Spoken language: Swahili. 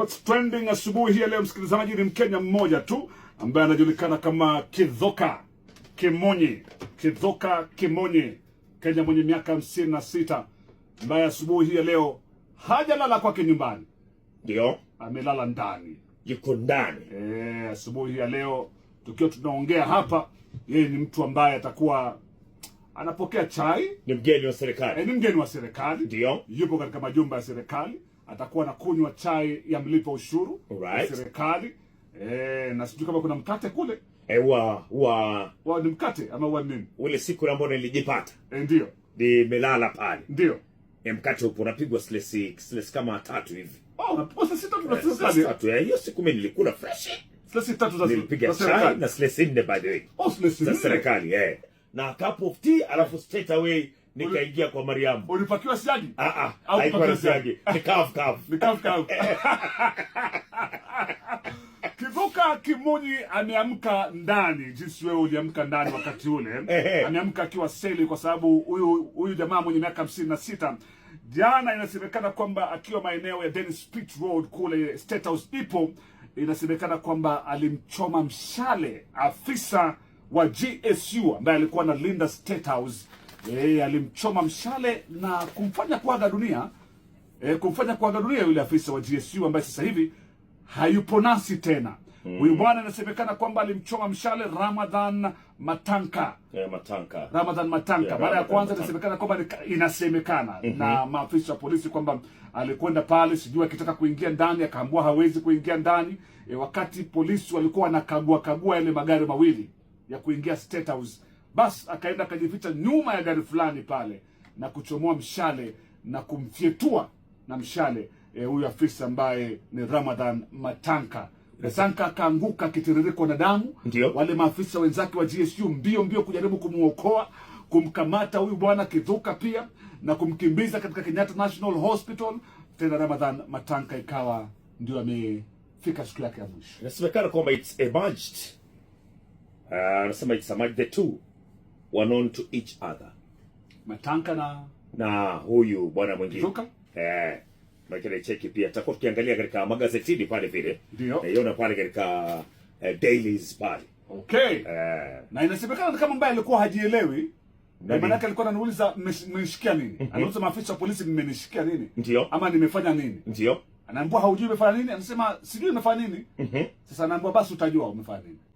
What's trending asubuhi hii ya leo, msikilizaji, ni Mkenya mmoja tu ambaye anajulikana kama Kithoka Kimonyi. Kithoka Kimonyi, Kenya mwenye miaka 56, ambaye asubuhi hii ya leo hajalala kwake nyumbani, amelala ndani. Yuko ndani. Asubuhi hii ya leo tukiwa tunaongea hapa, yeye ni mtu ambaye atakuwa anapokea chai. Ni mgeni wa serikali. Ni mgeni wa serikali. Yupo katika majumba ya serikali, atakuwa anakunywa chai ya mlipa ushuru wa serikali. Na sijui kama kuna mkate kule. Wa Wa ni mkate ama wa nini? Ule siku ambayo nilijipata Ndio. Nimelala pale. Ndio. Mkate upo, unapigwa slice slice kama tatu hivi. Oh, unapigwa slice tatu na Slice serikali. tatu. Hiyo siku mimi nilikula fresh. Slice tatu za Nilipiga za chai serikali. Na slice nne, by the way. Oh, slice Za nne. serikali, eh. Na cup of tea, alafu straight away nikaingia kwa Mariamu. Ulipakiwa siagi? Ah ah, Au haikuwa na kupakiwa siagi? siagi. Ni kavu kavu. Ni kavu kavu. Kithoka Kimonyi ameamka ndani, jinsi wewe uliamka ndani wakati ule. Ameamka akiwa seli kwa sababu huyu jamaa mwenye miaka 56 jana inasemekana kwamba akiwa maeneo ya Dennis Pitt Road kule State House ipo, inasemekana kwamba alimchoma mshale afisa wa GSU ambaye alikuwa analinda State House. Alimchoma mshale na kumfanya kuaga dunia, kumfanya kuaga dunia yule afisa wa GSU ambaye sasa hivi hayupo nasi tena. Huyu bwana inasemekana kwamba alimchoma mshale Ramadhan Matanka. Matanka. Ramadhan Matanka. Yeah, Mara ya Ramadhan kwanza Matanka. inasemekana kwamba inasemekana na maafisa wa polisi kwamba alikwenda pale, sijui akitaka kuingia ndani, akaambiwa hawezi kuingia ndani. Wakati polisi walikuwa wanakagua kagua yale magari mawili ya kuingia State House, bas akaenda akajificha nyuma ya gari fulani pale na kuchomoa mshale na kumfyetua na mshale huyu afisa ambaye ni Ramadhan Matanka. Matanka akaanguka akitiririkwa na damu. Wale maafisa wenzake wa GSU mbio mbio kujaribu kumuokoa, kumkamata huyu bwana Kithuka pia na kumkimbiza katika Kenyatta National Hospital. Tena Ramadhan Matanka ikawa ndio amefika siku yake ya mwisho. Inasemekana kwamba it's emerged. Anasema it's emerged the two were known to each other. Matanka na Na huyu bwana mwingine. Kithuka? Maana cheki pia tutakuwa tukiangalia katika magazetini pale vile. Ndio. Naiona pale katika dailies pale. Na inasemekana kama ambaye alikuwa hajielewi. Nani? Maanake alikuwa ananiuliza, "Mmenishikia nini?" Anauliza maafisa wa polisi, "Mmenishikia nini? Ndio. Ama nimefanya nini?" Ndio. Anaambiwa, "Haujui umefanya nini?" Anasema, "Sijui nimefanya nini." Sasa anaambiwa, "Basi utajua umefanya nini."